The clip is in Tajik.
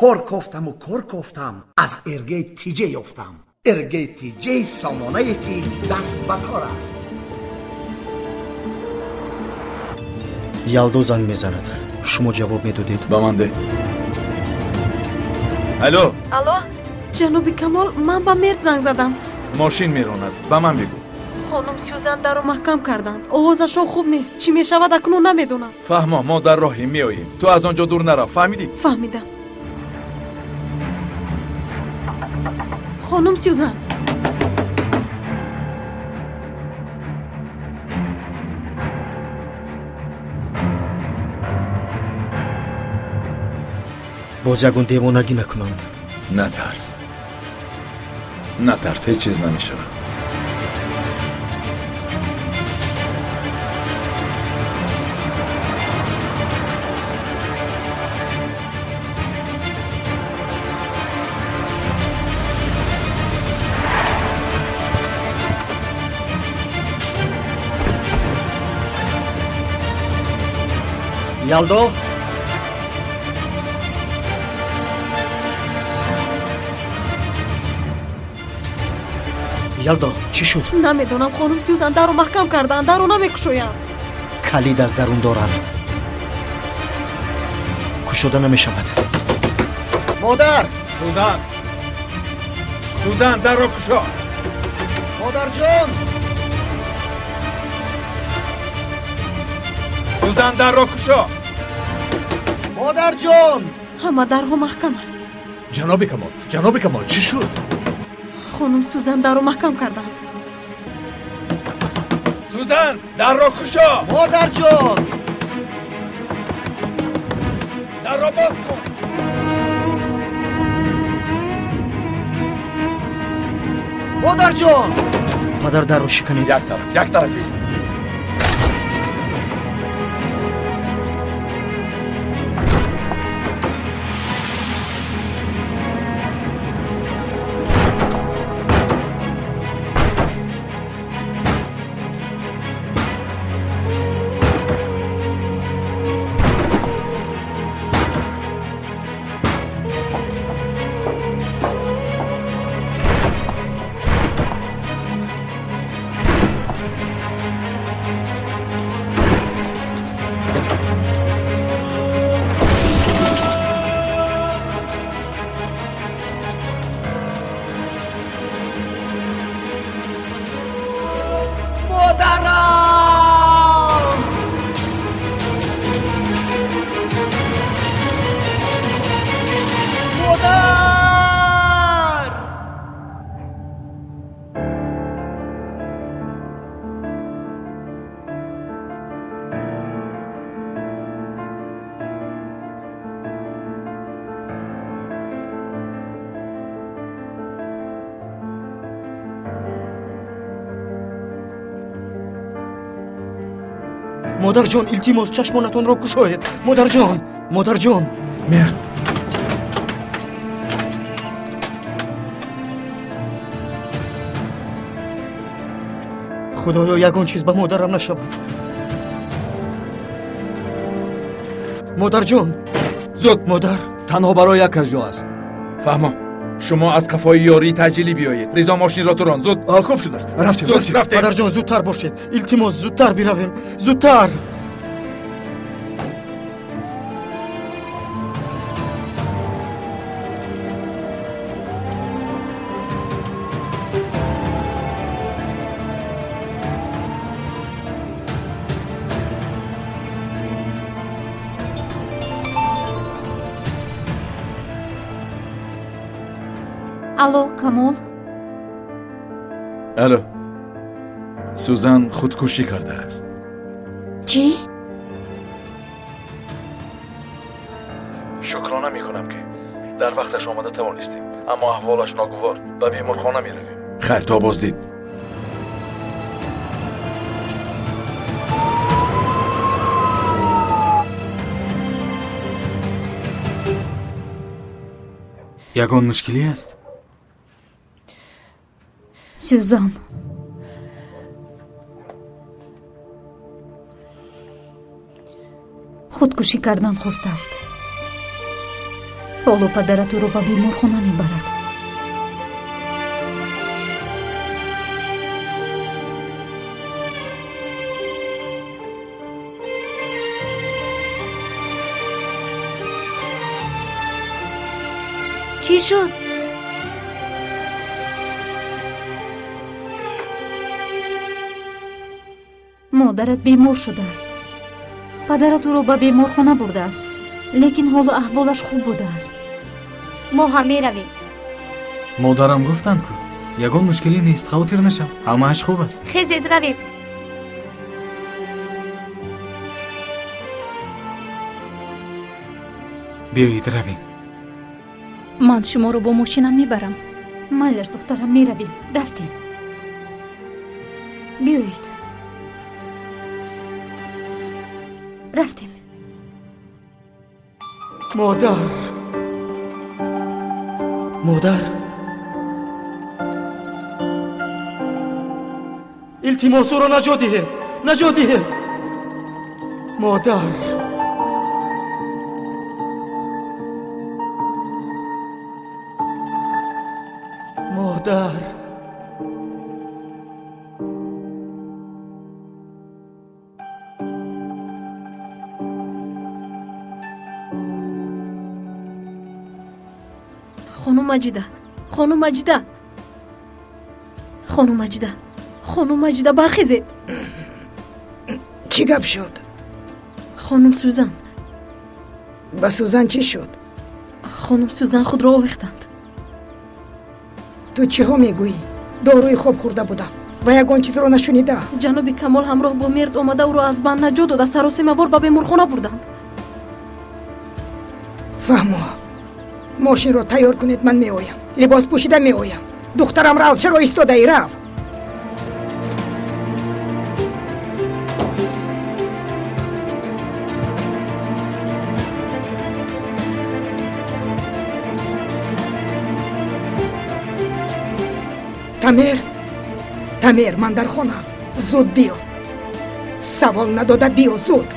Кор кофтаму кор кофтам, аз Эргей Тиҷе ёфтам. Эргей Тиҷей сомонае ки даст ба кор аст. Ялдо занг мезанад. Шумо ҷавоб медодед? Ба ман де. Алло. Алло, ҷаноби Камол, ман ба Мерд занг задам. Мошин меронад, ба ман бигӯ. Хонум Сюзан дарро маҳкам карданд. Овозашон хуб нест. Чӣ мешавад, акнун намедонам. Фаҳмо, мо дар роҳем, меоем. Ту аз он ҷо дур нарав, фаҳмидӣ? Фаҳмидам. Хонум Сюзан. Боз ягон девонагӣ накунанд. Натарс. Натарс, ҳеҷ чиз намешавад. Ялдо? Ялдо, чӣ шуд? Намедонам, хонум Сюзан дарро маҳкам карданд, дарро намекушоянд. Калид аз дарун дорад. Кушода намешавад. Модар! Сюзан! Сюзан, дарро кушо! Модарҷон! Сюзан, дарро кушо! Модарҷон! Ҳама дарҳо маҳкам аст. Ҷаноби Камол, ҷаноби Камол, чӣ шуд? Хонум Сюзан дарро маҳкам карданд. Сюзан, дарро кушо! Модарҷон! Дарро боз кун! Модарҷон! Падар, дарро шиканед. Як тараф, як тараф ист. Модарҷон, илтимос, чашмонатонро кушоед. Модарҷон, модарҷон. Мерд. Худоё, ягон чиз ба модарам нашавад. Модарҷон. Зуд. Модар. Танҳо барои як аз ҷо аст. Фаҳмо, шумо аз қафои ёрии таъҷилӣ биёед. Ризо мошинро турон. Зуд. Хуб шудааст. Рафтем. Зуд, рафтем. Падарҷон, зудтар бошед. Илтимос, зудтар биравем. Зудтар. Алло, Камол. Алло. Сюзан худкушӣ кардааст. Чӣ? Шукрона мекунам, ки дар вақташ омада тавонистем, аммо аҳволаш ногувор. Ба беморхона меравем. Хайр, то боздид. Ягон мушкилӣ аст? Сюзан. Худкушӣ кардан хостааст. Ҳоло падарат ӯро ба беморхона мебарад. Чӣ шуд? Модарат бемор шудааст. Падарат ӯро ба беморхона бурдааст, лекин ҳоло аҳволаш хуб будааст. Мо ҳам меравем. Модарам гуфтанд ку ягон мушкилӣ нест, хавотир нашав, ҳамааш хуб аст. Хезед, равем. Биёед равем. Ман шуморо бо мошинам мебарам. Майлаш, духтарам, меравем. Рафтем. Биёед. Рафтем. Модар, модар, илтимос, ӯро наҷот диҳед, наҷот диҳед. Модар, модар. Хонум Маҷида, хонум Маҷида, хонум Маҷида, хонум Маҷида, бархезед. Чӣ гап шуд? Хонум Сӯзан. Ба Сӯзан чӣ шуд? Хонум Сӯзан худро овехтанд. Ту чиҳо мегӯӣ? Доруи хоб хӯрда будам ва ягон чизро нашунида. Ҷаноби Камол ҳамроҳ бо мерд омада ӯро аз банд наҷот дода, саросемавор ба беморхона бурданд. Фаҳмо. Мошинро тайёр кунед, ман меоям. Либос пӯшида меоям. Духтарам, рав, чаро истодаӣ? Рав. Тамер, Тамер, ман дар хона. Зуд биё. Савол надода биё, зуд.